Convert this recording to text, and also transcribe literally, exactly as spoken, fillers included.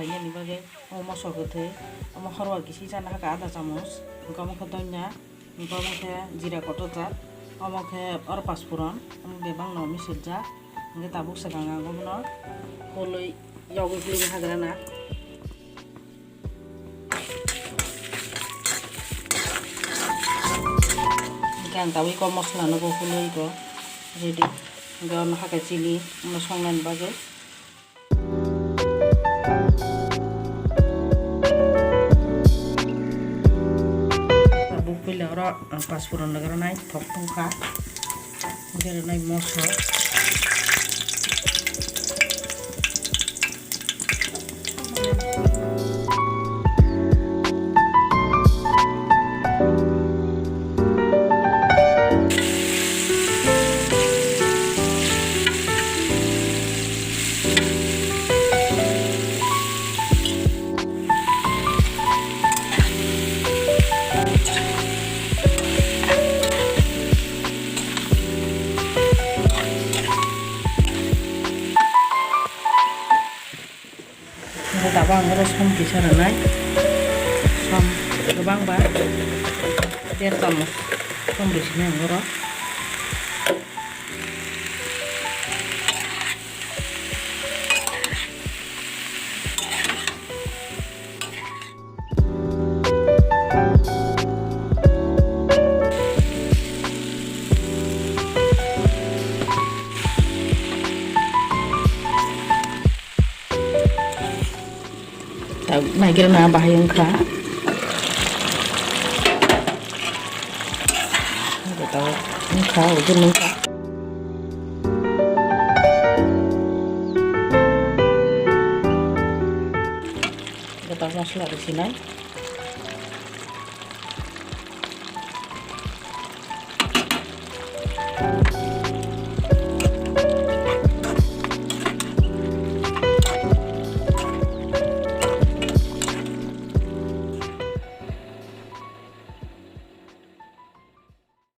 Nini bagwi omo mosok kwthwi, omo horwa kisi chana haka ada chamus, hwnkhe omo khe donya, hwnkhe omo khe jira kotor jak, omo khe oro paspuron, omo bebak no misuk jak, hwnkhe tabuk swkang ang omono kolwi yogwi kulwi hagrana. Hwnkhe ang tabuk o mosla no bo kulwi bo ready, hwnkhe omo haka chini, omo songnani bagwi. Tabuk puila oro, ah, paspuron rwgranai thok thungkha. Hwnkhe rwnai moso. Hwnkhe tabuk ang oro som kisa rwnai. Som kwbangba der chamus som rwsinai ang oro. Tabuk naigrana bahai wngkha. Tabuk wngkha, obo wngkha. Tabuk mosla rwsinai.